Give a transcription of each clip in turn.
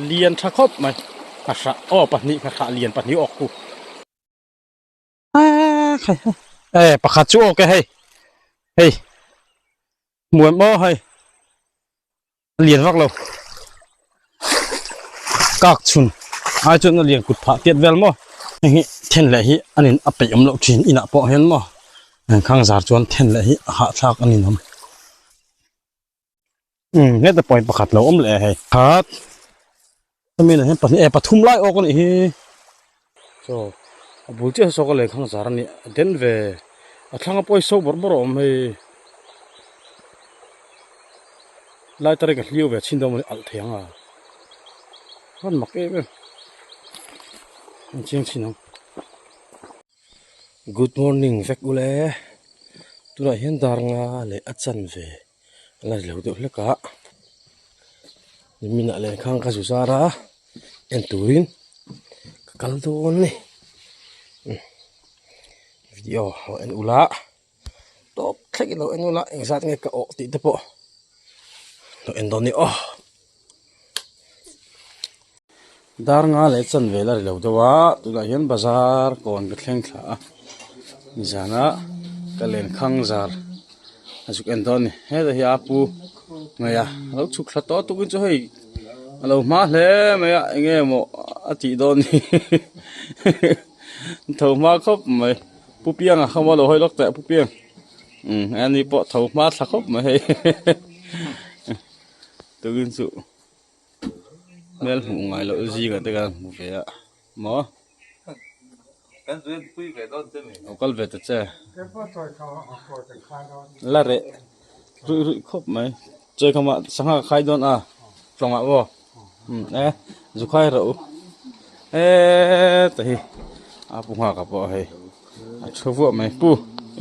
Lian tha khawp mai nghahrah aw pahnih nghahrah lian pahnih awk khu e pakhat chu awk e hei hei hmuam aw hei lian vak lo kak chhun ai chuan a lian kut phah tiat vel maw heng hi then leh hi an in a peih awm loh thin inah pawh hian maw engkhang zar chuan then leh hi a hahthlak a ninawm. Umm heta point pakhat lo awm leh e hei. Khat hemi ah hian pahnih eh pathum lai awk a nih hi. Chaw a bul chiah saw ka lei khang zar a nih a den ve a thlang a pawi so bawrh bawrh a awm hei. Lai tar hi ka hliau ve chhin dawn mawni alh thei ang a. Hman mak em em. An chiang chhin ang. Good morning vek ule. Tunah hian dar nga leh a chan ve. A la ri lo deuh hlek a nimin ah lenkhang ka zu zar a en turin ka kal dawn a ni video lo en ula tawp thleng in lo en ula engzat nge ka awh tih te pawh lo en dawn a ni aw dar nga leh chan vel a ri lo deuh a tunah hian bazar kawn ka thleng thla a nizana ka lenkhang zar a zuk en dawn a ni heta hi a pu mai a a lo chhuk thla tawh tukin chu hei a lo hma hle mai a eng nge maw a tih dawn ni tho hma khawp mai pu pianga kha maw a lo hawi lawk teh pu piang umm ani pawh tho hma thla khawp mai hei tukin chu. Hmel hmuh ngai loh zingah te khan hmu ve a maw lo kal ve ta che la reh ruih ruih khawp mai chawi khamah sangha ka khai dawn a tlawngah maw umm e zu khai rawh u heta hi a pu nghak a pawh hei a thu vuah mai pu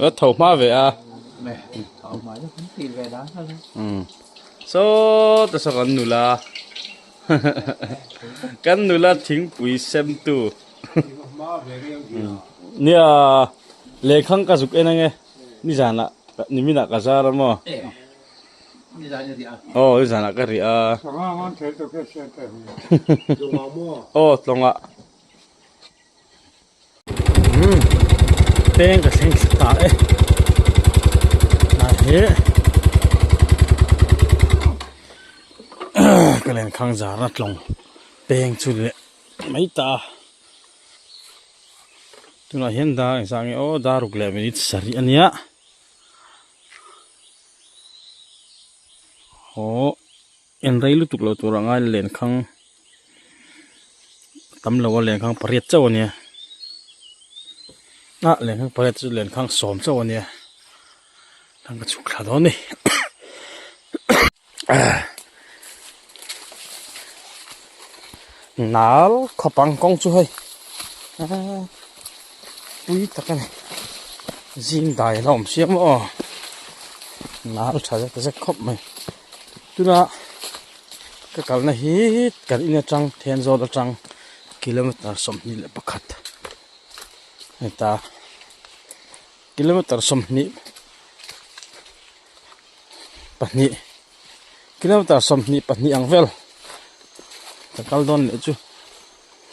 a tho hma ve a umm. Saw te saw kan nula kan nula thingpui sem tu nia lehkhang ka zuk en ange nizanah niminah ka zar a maw aw nizanah ka rih a aw tlawngah umm peng ka thleng thla ta e ah he ka lenkhang zar a tlawng peng chu leh mai ta a tunah hian dar engzah nge aw dar ruk leh minute sarih a nia aw. En rei lutuk lo tur a ngai lenkhang tam lo a lenkhang pariat chauh a nia ah lenkhang pariat chu lenkhang sawm chauh a nia ka chhuk thla dawn a ni nal khawpang kawng chu hei pui tak a ni zing dai a la awm siam aw nal tha zek zek khawp mai. Tuna ka kalna hi kan in atang Thenzawl atang kilometer 21 heta kilometer 22 kilometer 22 ang vel ka kal dawn leh chu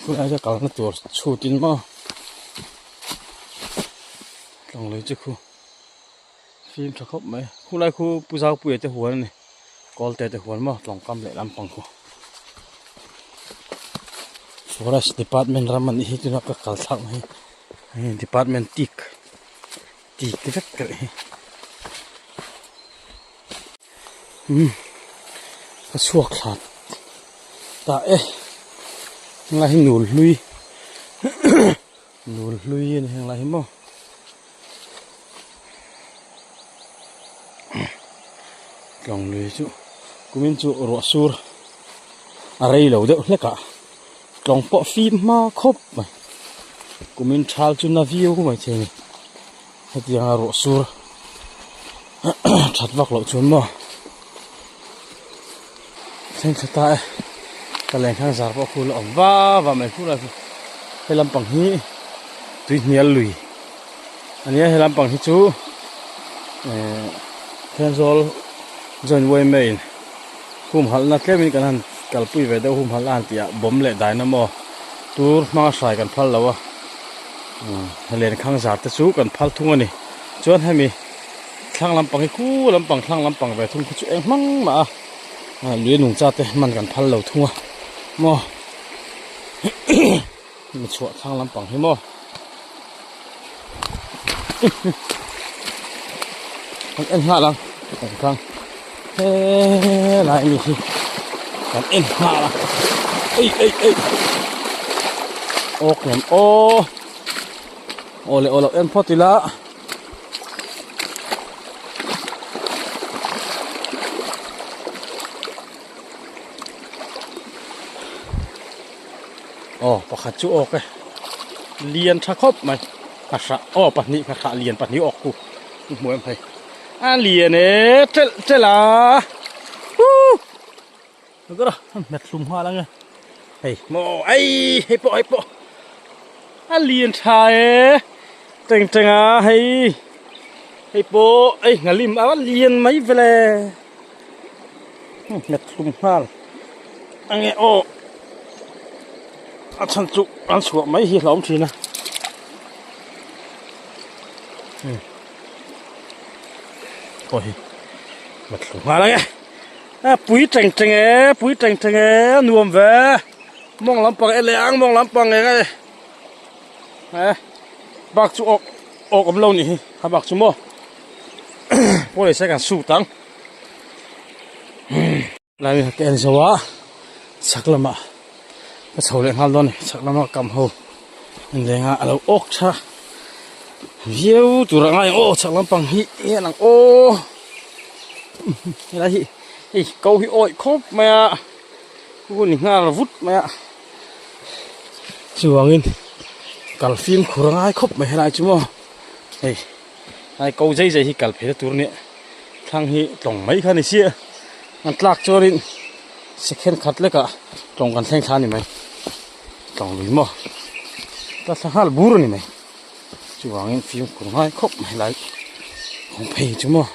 khulai ka kalna tur chhutin maw tlawng lui chu khu. Fim tha khawp mai khulai khu pu zaupuia te huan a ni kawlte te huan maw tlawngkam leh lampang khu forest department ram a nih hi tuna ka kal thlak na hi hei department tik tik vek ka nih hi umm ka chhuak thla ta e helai hi nul hlui nul hlui a ni helai hi maw. Tlawng lui chu kumin chu ruah sur a rei lo deuh hlek a tlawng pawh fim hma khawp mai kumin thal chu na viau mai thei a ni hetiang a ruah sur that vak loh chuan maw thleng thla ta e ka lenkhang zar pawh khu la awm va va mai khu lai chu he lampang hi tui hnial lui. A nia he lampang hi chu ehh Thenzawl joint yma in humhalhna tlemin kan han kalpui ve deuh humhalh a han tih ah bomb leh dynamo tur hmanga hrai kan phal lo a lenkhang zar te chu kan phal thung a ni chuan hemi thlang lampang hi khu lampang thlang lampang ve thung khu chu eng hmang mah a lui nungcha te hman kan phal lo thung a maw mi chhuah thlang lampang hi maw kan en nghal ang kan khang helai mi hi kan en nghal a ei ei ei awk nem aw aw leh aw loh en phawt ila. Aw pakhat chu awk e lian tha khawp mai nghahrah aw pahnih nghahrah lian pahnih awk ku hmu em hei a lian e telh telh a huh a hmet hlum nghal ang e hei maw ei hei pawh hei pawh a lian tha e teng teng a hei hei pawh ei nghalim a lian mai vele. Hmet hlum nghal ange aw a chhan chu an chhuah mai hi hlauhawm thin a pawh hi hmet hlum nghal ange a pui teng teng e pui teng teng e a nuam ve mawng lampang e leh ang mawng lampang eng e e bak chu awk awk awm lo nih hi a bak chu maw pawh leh se kan sut ang. Lai ka en zo a chhak lamah ka chho leh nghal dawn a ni chhak lama kam ho an leng a a lo awk tha viau tur a ngai ang aw chhak lampang hi eng ang aw helai hi hei ko hi awih khawp mai a hun ni nghal vut mai a chuvangin kal fimkhur a ngai khawp mai helai chu maw hei. Ai ko zai zai hi kal phei na tur nia thlang hi tlawng mai kha ni sia an tlak chuanin second khat lekah tlawng kan thleng thla a ni mai tlawng lui maw tla thla nghal bur a ni mai chuvangin fimkhur ngai khawp mai lai kawng phei chu maw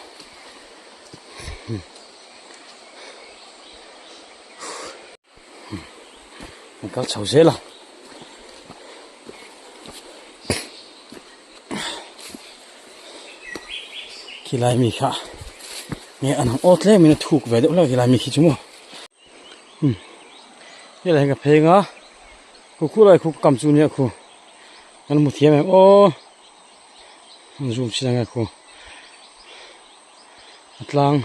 an kal chho zel a. Khilai mi kha nge an ang aw tlem in a thuk ve deuh hlek khilai mi khi chu maw umm helai hi ka pheng a khu khu lai khu kam chu nia khu kan hmu thiam em aw an zoom chhin ang e khu a tlang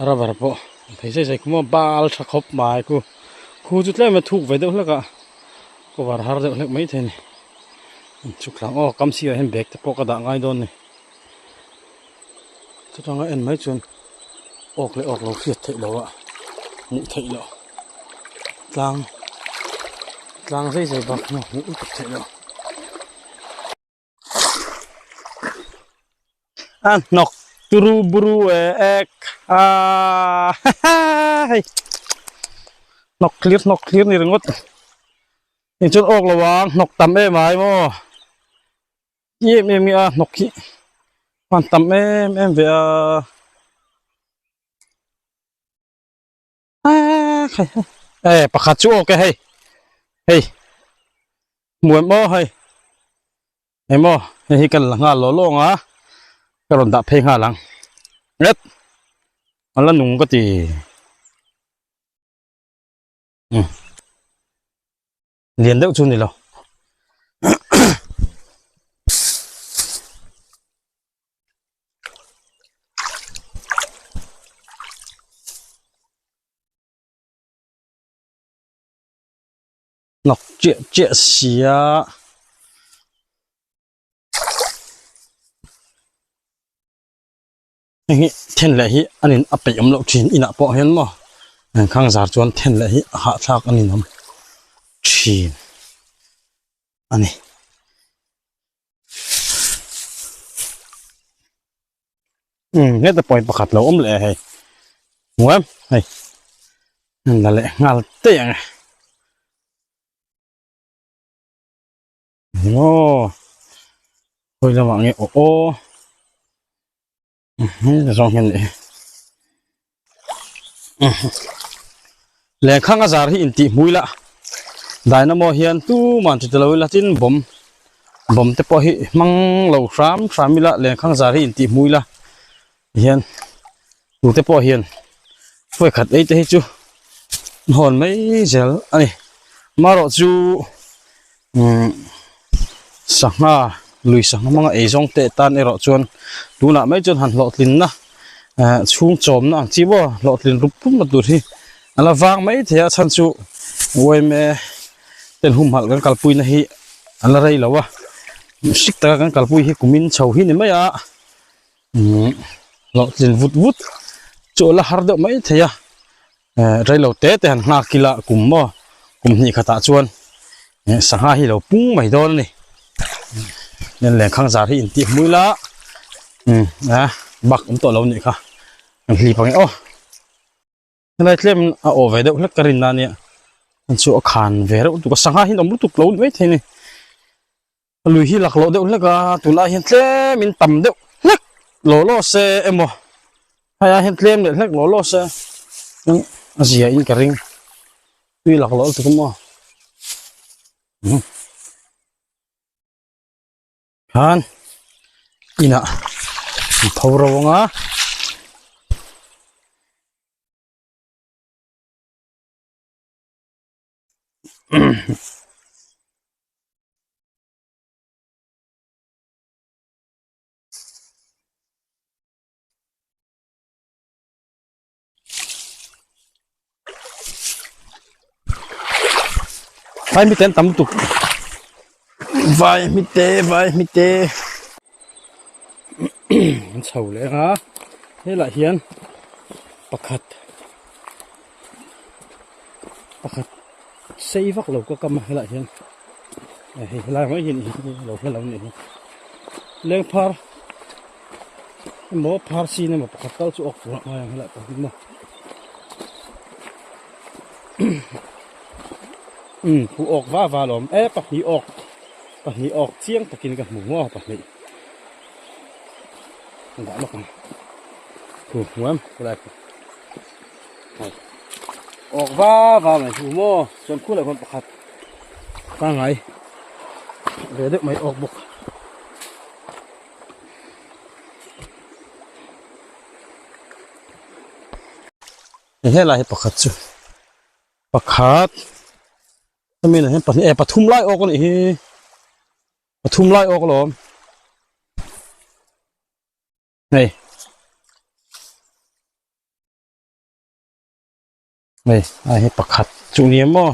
rubber pawh an phei zai zai khu maw bal tha khawp mai khu khu chu tlem a thuk ve deuh hlek a cover har deuh hlek maithei a ni. Chhuk thlang aw kam sirah hian bag te pawh ka dah ngai dawn a ni chutanga en mai chuan awk leh awk lo hriat theih loh a hmuh theih loh tlang tlang zai zai bak hmuh lutuk theih loh a hnawk turu buru e ek a hei hnawk thlir hnawk thlir ni ringawt. Eng chuan awk lo ang hnawk tam em ai maw em em nge a hnawk hi hman tam em em ve a e pakhat chu awk e hei hei hmu em aw hei hei maw hei hi kan la nghal lawh lawng a ka rawn dah phei nghal ang nget a la nung ka ti. Lian deuh chu ni lo. Hnawk chiah chiah sia. Heng hi then leh hi an in a peih awm loh thin inah pawh hian maw engkhang zar chuan then leh hi a hahthlak an inawm thin a ni. Umm heta point pakhat lo awm leh hei hmu em hei an la leh nghal daih ang e. Aw hawi lamah nge aw aw zawng hian leh Lenkhang a zar hi intih hmui la dynamo hian tuman ti tilo ila tin bomb bomb te pawh hi hmang lo hram hram ila lenkhang zar hi intih hmui la tihian tute pawh hian vawikhat ei te hi chu an hawn mai zel a ni marawh chu umm sangha lui sangha hmanga ei zawng te tan erawh chuan tunah mai chuan han hlawhtlin na eh chhung chawmna ang chi maw hlawhtlin rup rup na tur hi a la vang mai thei a chhan chu yma ten humhalh kan kalpui na hi a la rei lo a hrik taka kan kalpui hi kumin chho hi ni mai a umm hlawhtlin vut vut chu a la har deuh mai thei a. Eh reilo te te han nghak ila kum maw kum hnih khatah chuan eh sangha hi lo pung mai dawn a ni nen lenkhang zar hi intih hmui la umm a bak awm tawh lo nih kha an hlip ang e aw helai tlem a aw ve deuh hlek ka rin na ania an chu a khan ve reuh lutuk a sangha hi an awm lutuk lo ni maithei a ni. Lui hi lak loh deuh hlek a, tunlai hian tlem in tam deuh hlek law law se emaw hei ai hian tlem leh hlek law law se a zia in ka ring tui lak loh lutuk emaw khan inah an tho ro ang a. Vai mite an tam lutuk vai mite vai mite an chho leh ang a helaiah hian pakhat. Pakhat sei vak lo ka kam a helaiah hian hei helai mai hi lo hre lo nih hi lengphar emaw phar sin emaw pakhat tal chu awk tur a ngai ang helaiah pawh hian maw umm huh awk va va alawm e pahnih awk pahnih awk chiang takin ka hmu maw pahnih a dah lawk ang huh hmu em helai pawh. Awk va va mai hu maw chuan khu leh khawn pakhat pangngai ve deuh mai awk bawk helai hi pakhat chu pakhat hemi ah hian pahnih eh pathum lai awk a nih hi pathum lai awk alawm. Hei hei a hi pakhat chu ni em aw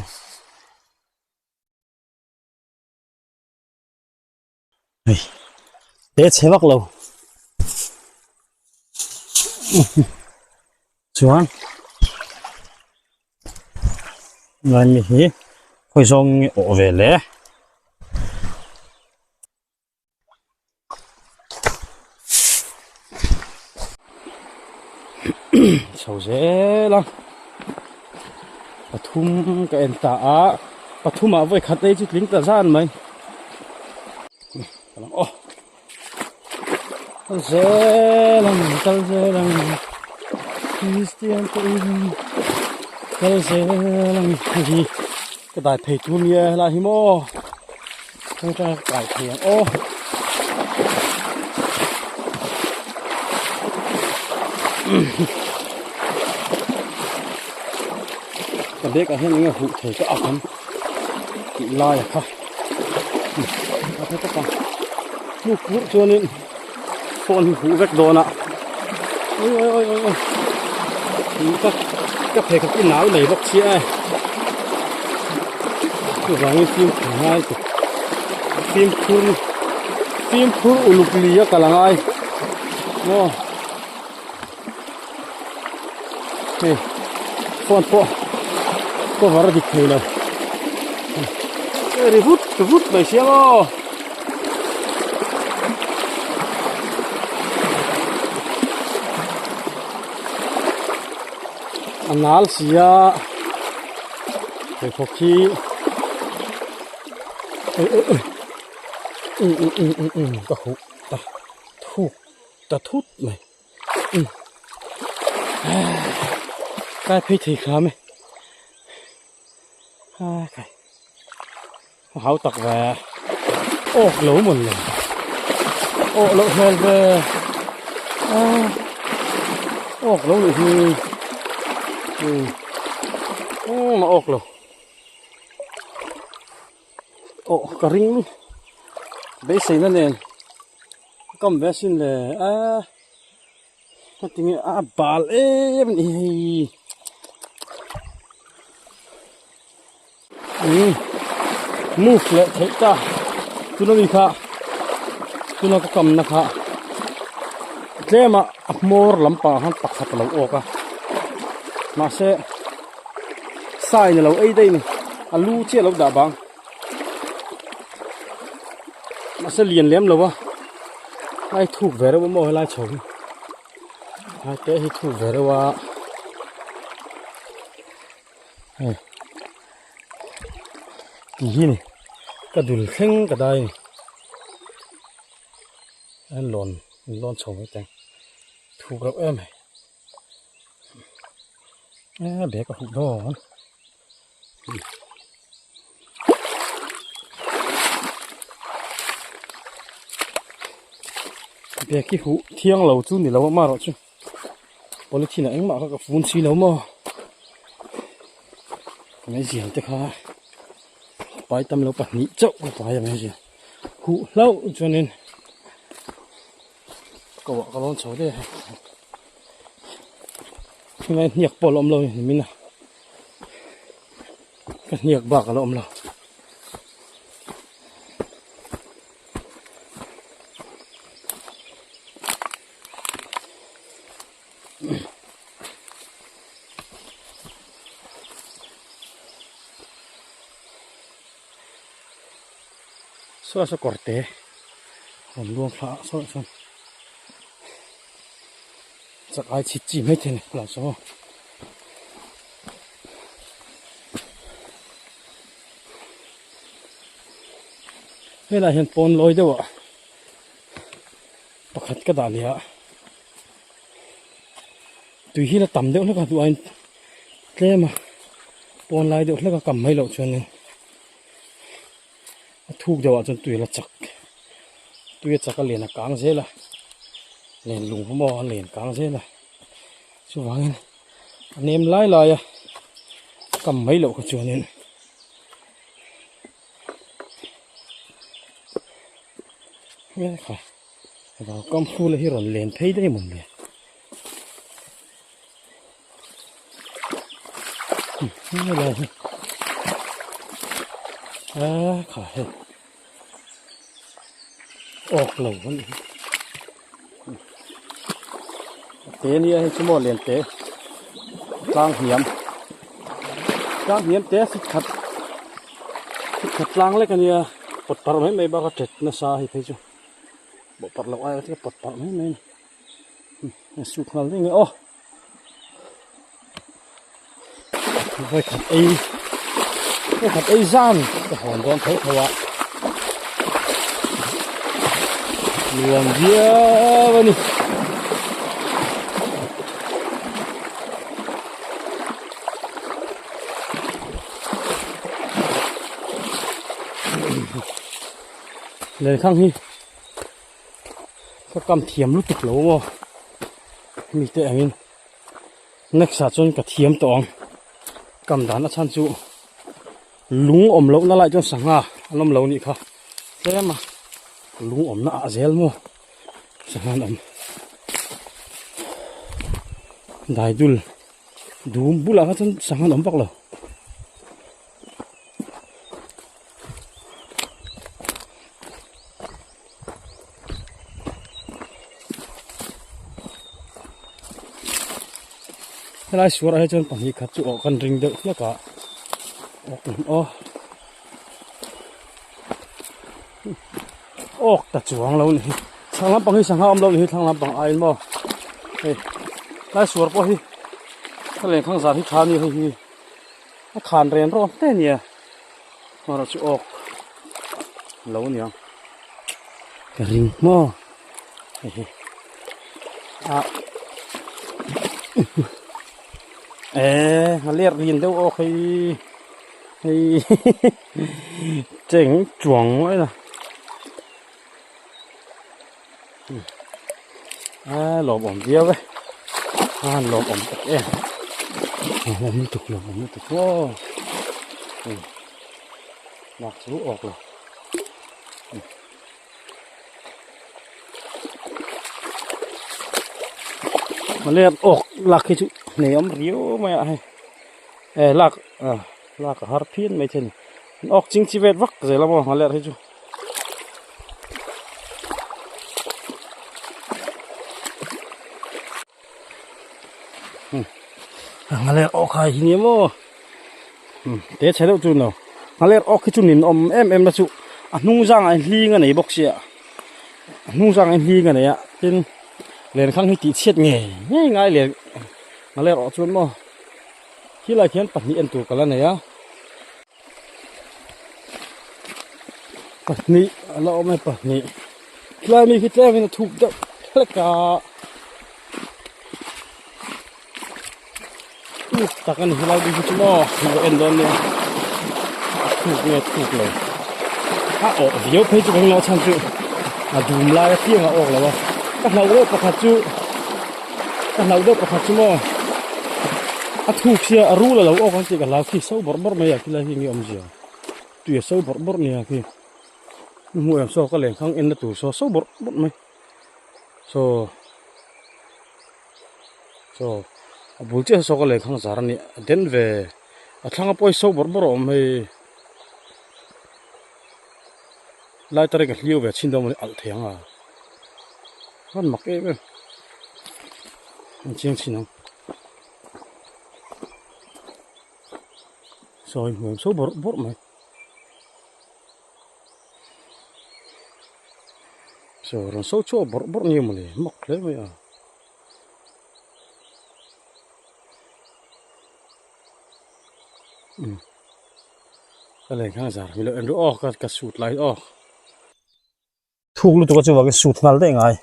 hei te chhe vak lo chuan lai mi hi khawi zawng nge awh ve le. Chho zel a pathum ka en ta a pathum ah vawi khat ei chu tling ta zan mai aw kal zel ang kal zel ang Christian te in kal zel ang hei hi ka dai phei tur nia helai hi maw. Tawngtai kai thei ang aw. Ka bag ah hian enge huh thei ka ak ang tih lai a kha a tha tak ang hnuk purh chuanin phone hi huh vek dawn a oi oi oi oi oi ka ka pheikhawk i nau nei bawk sia e. Chuvangin fimkhur ngai tur fimkhur fimkhur uluk li a kal angai maw hei phone pawh cover a dik thei lo ri vut vut mai sia maw. A nal si a pheikhawk hi um um um um um ka huh ta thuk ta thut mai um kai phei thei kham e. Khai a hau tak ve awk lo mawn le awh loh hmel ve a awk lo nih hi umm a awk lo awh ka ring beiseina nen ka kam ve asin le a heti nge a bal em a ni hei umm move leh theih ta tuna mi kha tuna ka kamna kha tlema a hmawr lampangah khan pakhat a lo awk a mahse sign a lo ei daih a ni a lu chiah a lo dah bang. Mahse lian lem lo a lai thuk ve reuh a maw helai chho hi lai te hi thuk ve reuh a hei ti hi ni ka dul thleng ka dai a ni a lawn lawn chho mai teng thuk reuh em mai a bag a huh dawn. Bag hi huh thiang lo chu ni lo a amaherawh chu polythene ah engmah kha ka fun si lo maw ka meizial te kha pai tam lo pahnih chauh ka pai a meizial huh hlauh chuanin ko ah ka lawn chho daih a heng hniak pawh a la awm lo a ni nimin a. Ka hniak bak a la awm lo. Saw saw kawr te rawn luang thla ah saw chuan chak ai chhit chi mai thei a ni khawlai saw. Helai hian pawn lawi deuh ah pakhat ka dah leh a tui hi la tam deuh hlek a duh aiin tlem a pawn lai deuh hlek a kam mai loh chuanin a thuk deuh ah chuan tui a la chak tui a chak a len a kang zel a len lung maw a len kang zel a chuvangin. A nem lai lai a kam mai loh kha chuanin hmel kha vau kam ful hi rawn len phei daih mawn le helai hi a kha hei awk lo a nih hi te nia hei chu maw lian te tlang hniam tlang hniam te fit khat fit khat tlang lek ania pawt parh mai mai bak a tet nasa hei phei chu pawh parh loh ai a pawt parh mai mai a suk nghal daih nge aw vawikhat ei vawikhat ei zan ka hawn dawn tho tho a nuam viau a ni. Lenkhang hi ka kam thiam lutuk lo maw mite angin next ah chuan ka thiam tawh ang kam dan a chhan chu lung awm loh na lai chuan sangha an awm lo nih kha tlem a lung awm na ah zel maw sangha an awm daidul dum bulah kha chuan sangha an awm vak lo. Helai suarah hi chuan pahnih khat chu awh kan ring deuh hlek a awk lam aw awk ta chuang lo ni hi thlang lampang hi sangha awm lo ni hi thlang lampang aiin maw hei helai suar pawh hi ka lenkhang zan hi tha a ni hei hi a khan ren rawh hle a nia erawh chu awk lo a niang ka ring maw hei hi ah eh a ler lian deuh awk hei. Hei cheng chuang ngawih la a lawmawm viau e a han lawmawm tak em lawmawm lutuk lawmawm lutuk aw lak chu awk lo. Mawle awk lak hi chu nei awm riau mai a hei eh lak ah lak a har phian mai thei a ni an awk ching chi vet vak zel a maw nghaler hi chu. Nghaler awk hai hi nia maw te chhe deuh chu ni lo nghaler awk hi chu nin awm em em na chu a hnung zangah hian hling a nei bawk sia a hnung zangah hian hling a nei a tin lenkhang hi tih chhiat ngei ngei ngai len nghaler awh chuan maw khilai khian pahnih en tur ka la nei a pahnih a la awm e pahnih tlai mi khi tlem in a thuk deuh hlek a thuk tak a ni helai bik hi chu maw hei lo en dawn nia a thuk nge thuk lo a awh viau phei chu ka ring lo a chhan chu a dum lai apiang a awk lo a ka hlauh deuh pakhat chu ka hlauh deuh pakhat chu maw a thuk sia a rul a lo awk ang tih ka hlau khi so bawrh bawrh mai a khilai hi nge awmzia tui a so bawrh bawrh nia khi hmuh em saw ka lenkhang en na tur saw so bawrh bawrh mai saw saw a bul chiah saw ka lenkhang zar a nia a den ve a thlang a pawh hi so bawrh bawrh a awm hei lai tarin ka hliau ve chhin dawn mawni alh thei ang a han mak em em an chiang chhin ang sawi hmuam so bawrh bawrh mai saw rawn so chhuak bawrh bawrh nge mawni mak hle mai a. Ka leng khan zar milo en ru aw ka ka sut lai aw thuk lutuk a chuvangin sut nghal daih ngai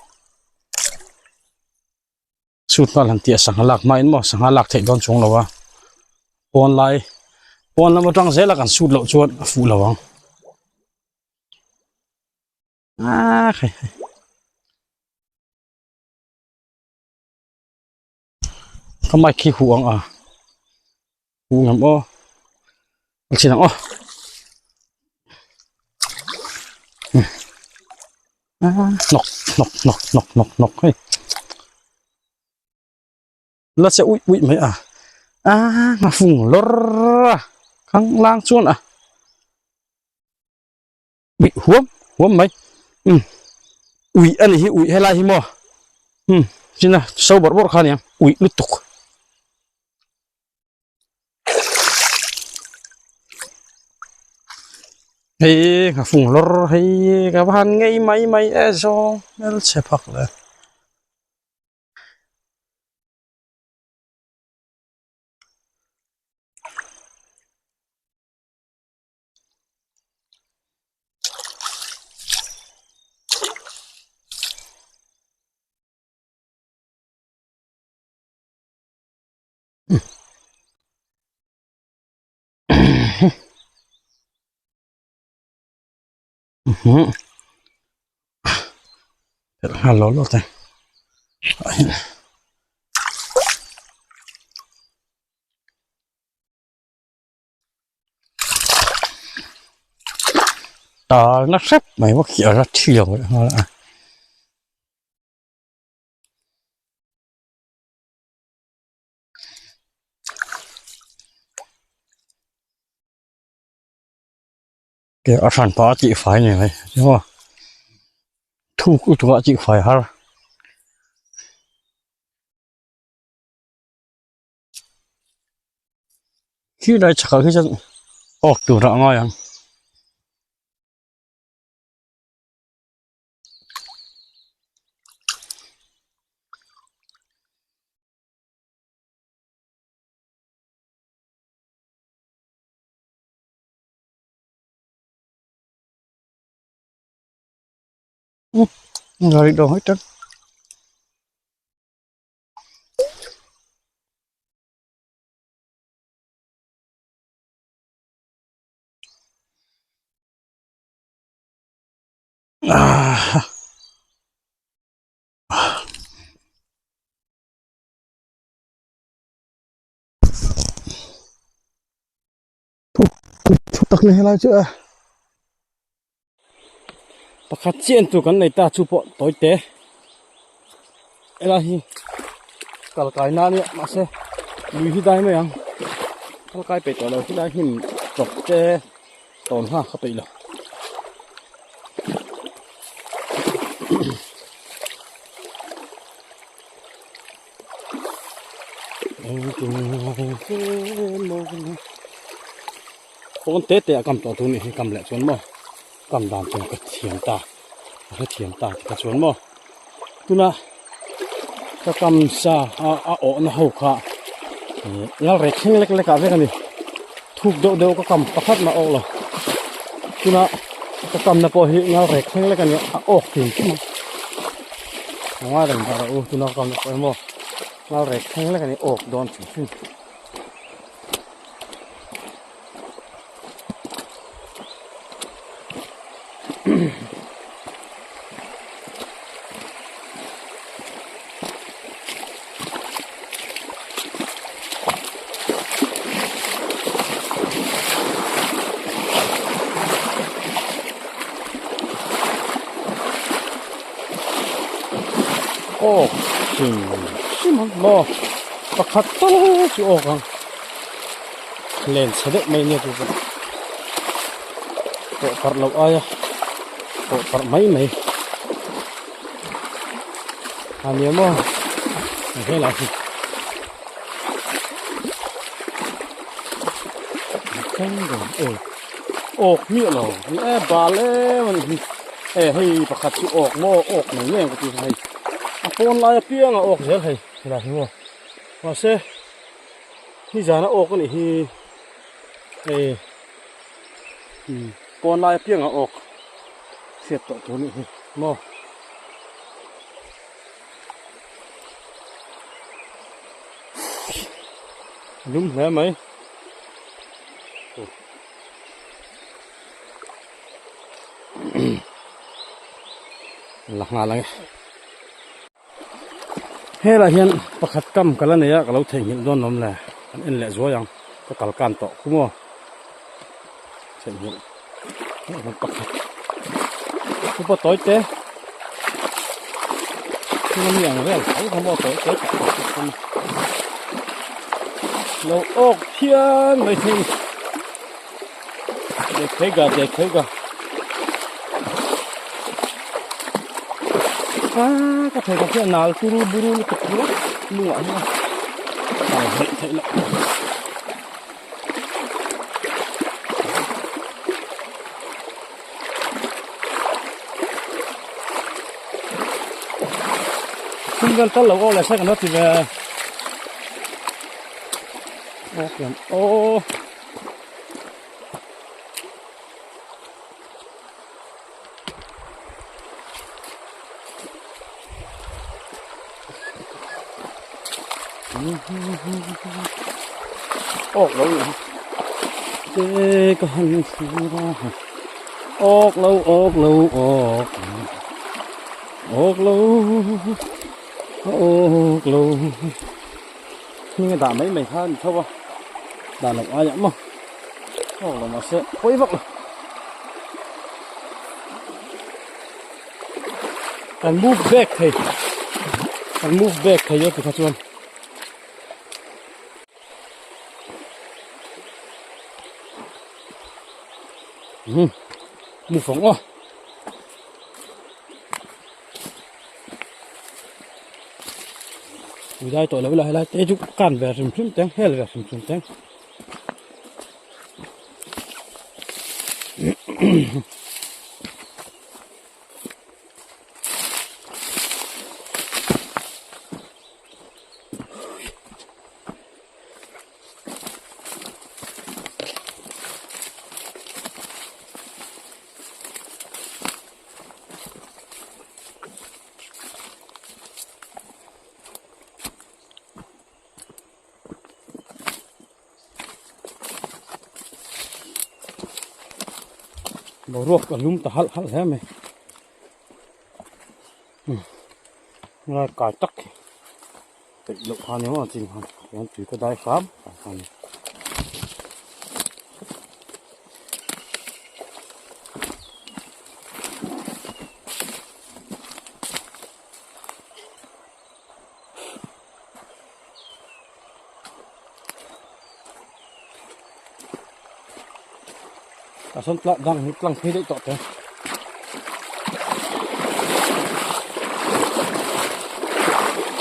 sut nghal han tih a sangha lak hmain maw sangha lak theih dawn chuang lo a pawn lai pawn lam atang zel a kan sut loh chuan a fuh lo ang. Ka mic khi huh ang a huh ngam aw a chin ang aw hnawk hnawk hnawk hnawk hnawk hnawk hei la che uih uih mai a a nghafung lawr a khanglang chuan a. Uih huam huam mai umm uih a ni hi uih helai hi maw umm china so bawrh bawrh kha aniang uih lutuk. Hei nghafung lawr hei ka va han ngei mai mai e zawng hmelchhe phak le. Nghal lo lo te Tal na hrep mai maw khi a la thi lo leh nghal a. Ke a hran pah a tih fai ni mai maw thuk lutuk a tih fai har. Khi lai chhakah khi chuan awk tur ah a ngai ang. Rồi đồ hết trơn. Thu tak ni helai chu a pakhat chian tur kan nei ta chu pawh tawi te helai hi kal kai na ania mahse lui hi dai mai ang kal kai peih tawh lo helai hnim chawp te tawn nghak ka peih lo. Pawn te te a kam tawh tur nih hi kam leh chuan maw kam dan tur ka thiam ta ka hrethiam ta ti kha chuan maw tuna ka kam sa a a awhna ho kha ih ngal rek thleng lek lek ah vek a ni thuk deuh deuh ka kam pakhat mah awk lo tuna ka kamna pawh hi ngal rek thleng lek a ni a a awk thin thin a. A ngai reng dah rawh u tuna ka kamna pawh hi maw ngal rek thleng lek a ni awk dawn hrim hrim. Awk hrim hrim ang maw pakhat tal chu awk ang len chhe deuh mai nia chu pawh pawh parh loh aia pawh parh mai mai a nia maw helai hi awk miah lo ni e bal em a ni hi e hei pakhat chu awk maw awk nei ngei ang ka ti hei a pawn lai apiang a awk zel hei helai hi maw mahse nizan a awk a nih hi hei pawn lai apiang a awk hriat tawh tur a nih hi maw. Lum hle mai. La nghal ang e. Helai hian pakhat kam ka la nei a ka lo theihnghilh dawn lawm le. Kan en leh zuai ang. Ka kal kan tawh khu maw. Theihnghilh. Pakhat. Chu pawh tawi te. Thil ami ang vel tho kha maw tawi te tak tak chu a ni. Lo awk phian mai thei a ni. Dekhega dekhega. A ka thei ka khian nal turu buru lutuk ringawt lungah hian a hleih theih loh. Thum vel tal lo aw leh se kan lo ti ve. Aw kian aw. Awk lo nih te ka han thlir a awk lo awk lo awk awk lo awk lo hming a dah mai mai kha a ni tho a dah loh aiah maw awk lo mahse pawi vak lo kan move back thei kan move back thei a tikha chuan um move ang aw. Ui lai tawh lo ila helai te chu kan ve hrim hrim teng hel ve hrim hrim teng. Boruak a lum ta halh halh hle mai. Ngai kai tak hi peih loh kha ni maw chin khan tihian tui ka dai hram a ni. A sawn tlang dang hi tlang phei daih tawh te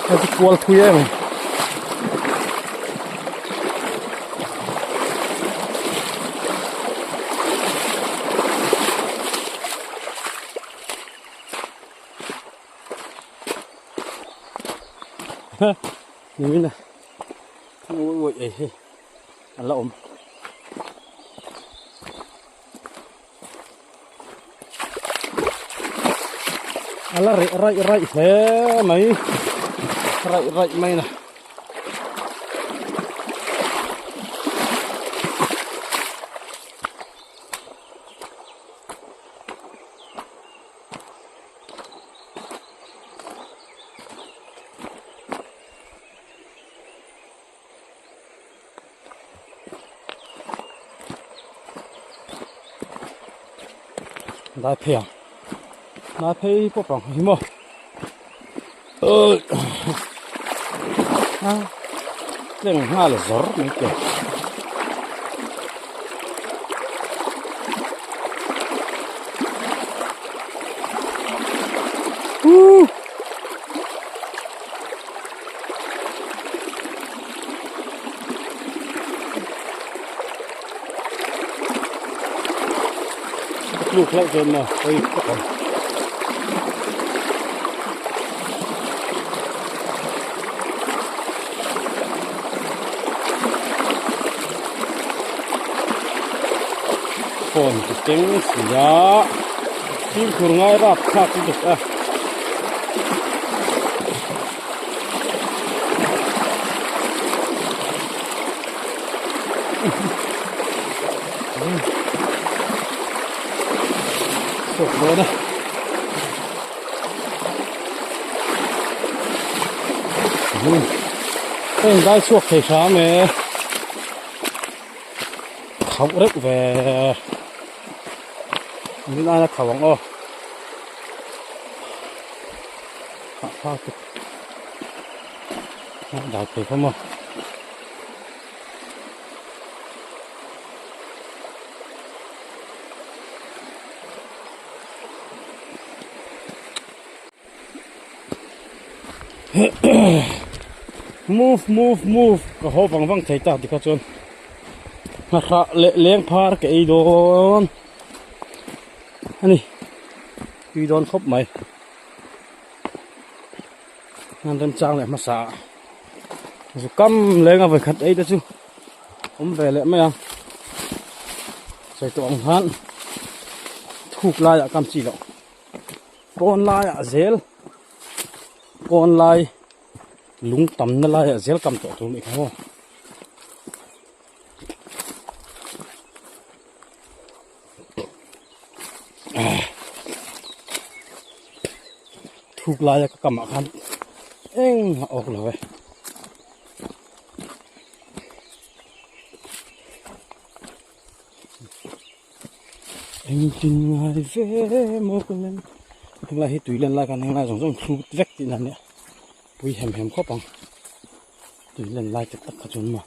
hei chu kual thui em a ni. Nimin a uai uai ei hi an la awm. A la reh raih raih hle mai raih raih mai na. Lai phei ang lai phei pawp ang hi maw a tleng nghal zawr mai te. Tluk hlauh chuan maw hawi phawt ang. Phone chu keng si a fimkhur ngai rap thlak lutuk a. Chhuak dawn a. Ka indai chhuak thei hram e. Khauh reuh ve. Min aina khauh ang aw. Hah thlak te dai thei kha maw. Move move move ka haw vang vang thei ta tikha chuan nghahrah leh leng phar ka ei dawn a ni tui dawn khawp mai an remchang leh hmasa ah zu kam leng a vawikhat ei te chu awm ve leh mai a sawi tawh ang khan thuk laiah kam chi loh. Pawn laiah zel pawn lai lung tamna laiah zel kam tawh tur anih kha maw. Thuk laia ka kamah khan engmah a awk lo e. Engtin ngai ve maw ka leng henglai hi tui len lai khan henglai zawng zawng thlu vek tihna ania pui hem hem khawp ang tui len lai te tak kha chuan maw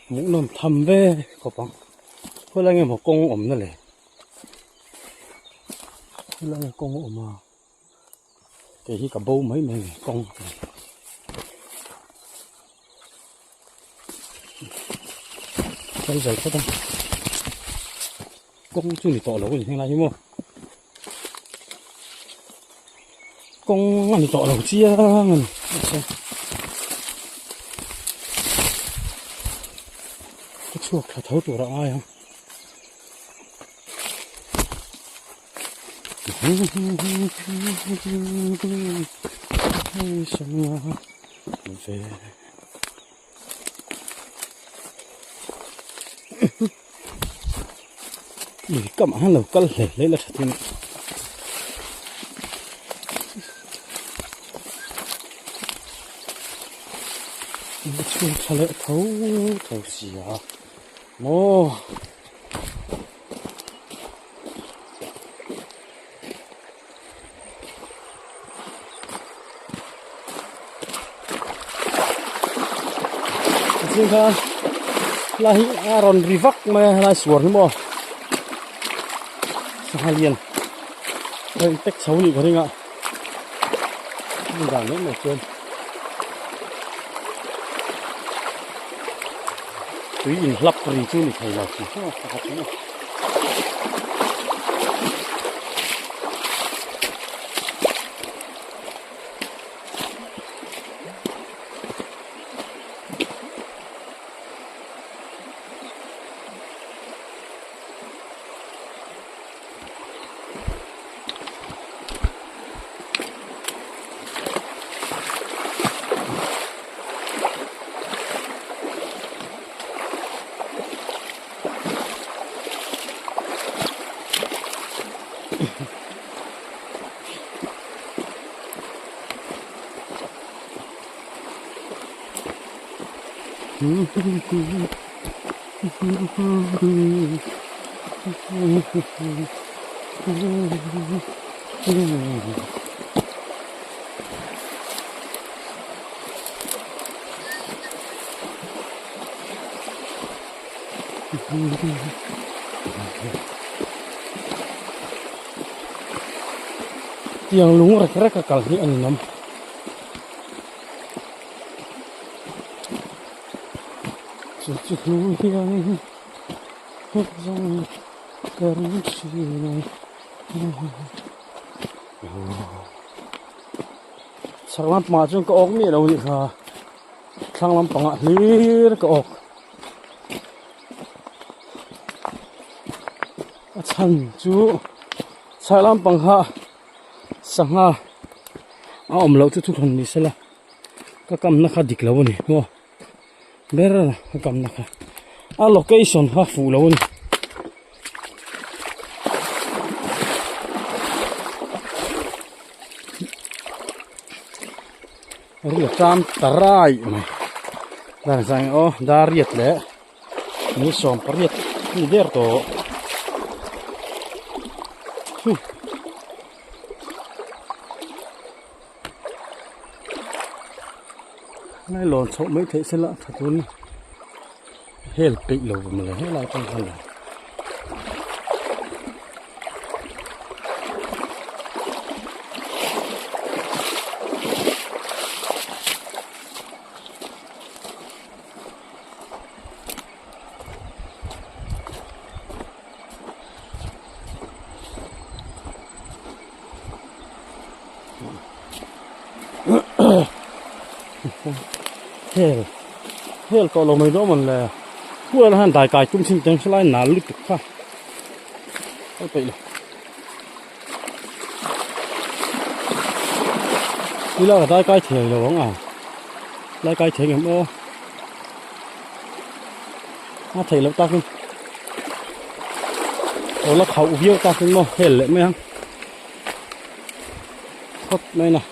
hmuhnawm tham ve khawp ang khawilai nge maw kawng awmna le khawilai nge kawng awm a kei hi ka bo mai mai nge kawng. Kal zal phawt a kawng chu ni tawh lo a ni heng lai hi maw kawng a ni tawh lo chiang a ni ka chhuak thla tho tur a ngai ang. Lui kamah hian lo kal hle hle la tha thung a. Thil tha leh tho tho si a maw. Tichuan khan helai hi a rawn ri vak mai a helai suar hi maw sangha lian a rawn tek chho nih ka ring a hmun dan mai mai chuan tui inhlap ri chu ni thei lo chi chu pakhat chu. Tiang lung rek rek a kal hi a ninawm. Chu chu hnu hian zawng ka ring thin a. Chhak lampangah chuan ka awk miah lo a nih kha. Thlang lampangah hlir ka awk. A chhan chu chhak lampang kha sangha a awm loh chu thuthlun ni sela ka kamna kha dik lo a ni maw ber ka kamna kha a location kha fuh lo a ni. Ri a ṭam ta rai mai dar zang aw dar riat leh ni sawm pariat ni der tawh huh lai lawn chhoh mai theih se la tha tun hel peih lo mawle helai pawh hian. Hel hel tawh lo mai dawn mawn le khuan han dai kai tum chin teng helai nal lutuk kha a peih lo ila ka dai kai thei lo ang a dai kai thei ngem aw a theih loh takin aw la khauh viau takin maw hel leh mai ang khawp mai na.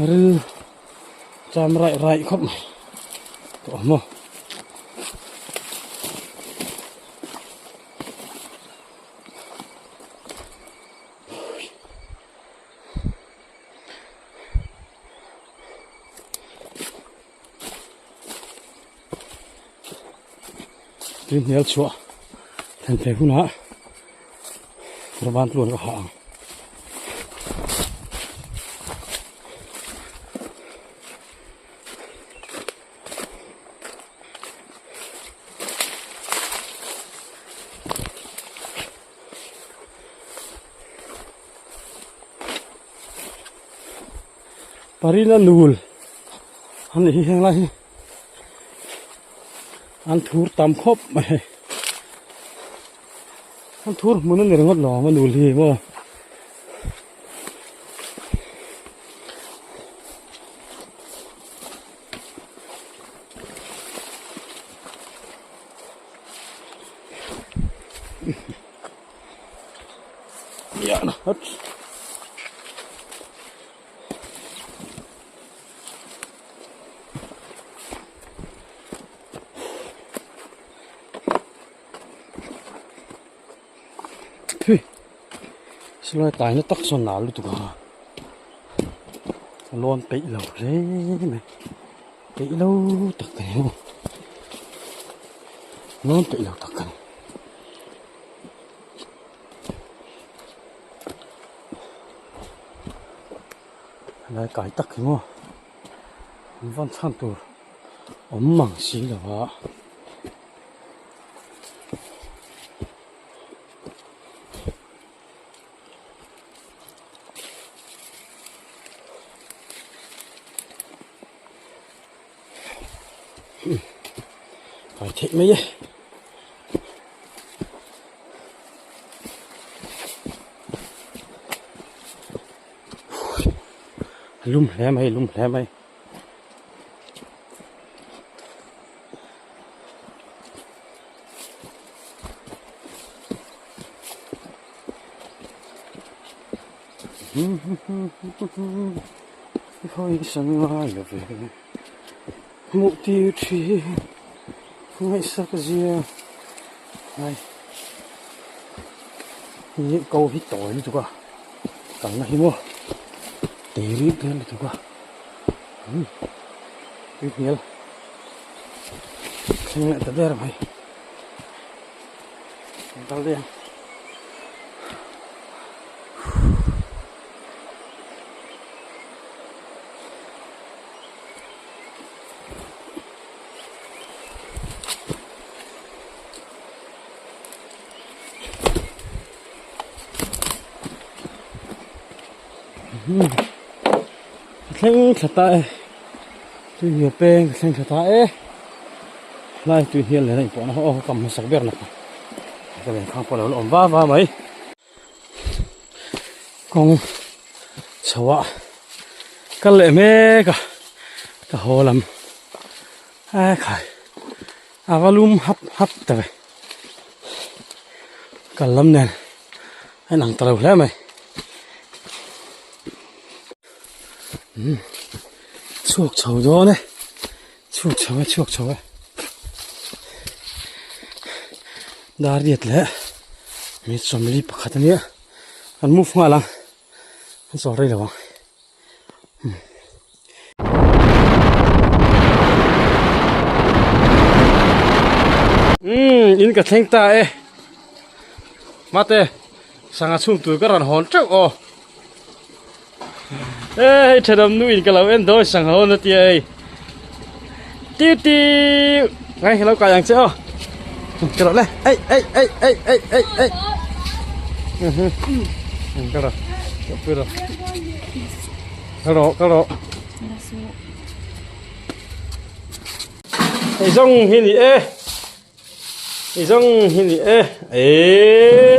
Ril cham raih raih khawp mai tawh maw. Tui hmel chhuah thlen phei hunah Rawban tluan ka hah ang. Parina nul an nih hi heng lai hi an thur tam khawp mai hei. An thur hmun a ni ringawt lo ang a nul hi maw. Phi silai taina tak sawn nal lutuk a a lawn peih lo hle mai peih lo tak ka ni maw lawn peih lo tak ka ni. Helai kai tak hi maw an vawn chhan tur awm mang si lo a. Kai theih mai e. Lum hle mai lum hle mai. Hmuh tir thin ngaihsak zia ai hi ko hi tawi lutuk a kalna hi maw tei rip dawn lutuk a tui hmel thleng leh ta ber mai an kal daih ang. Ka thleng thla ta e tui hnial peng ka thleng thla ta e lai tui hnial nen a inpawhna ho aw ka kam hmasak ber nak ka len khang pawh a lo la awm va va mai kawng chho ah kal leh mek a ka haw lam a khai a va lum hap hap ta ve kal lam nen a inang ta lo hle mai umm chhuak chho dawn e chhuak chho e chhuak chho e dar riat leh mi sawmli pakhat a nia an move nghal ang an chawl rei lo ang. Umm in ka thleng ta e mate sangha chhung tur ka rawn hawn teuh aw e hei thenawm nu in ka lo en dawn sangha hawn a tia hei tiu tiu ngai hello kai ang che aw ka rawh le ei ei ei ei ei ei ei ka rawh ka rawh ka rawh ka rawh Hei zawng hi ni e hei zawng hi ni e eee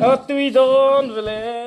a tui dawn vele.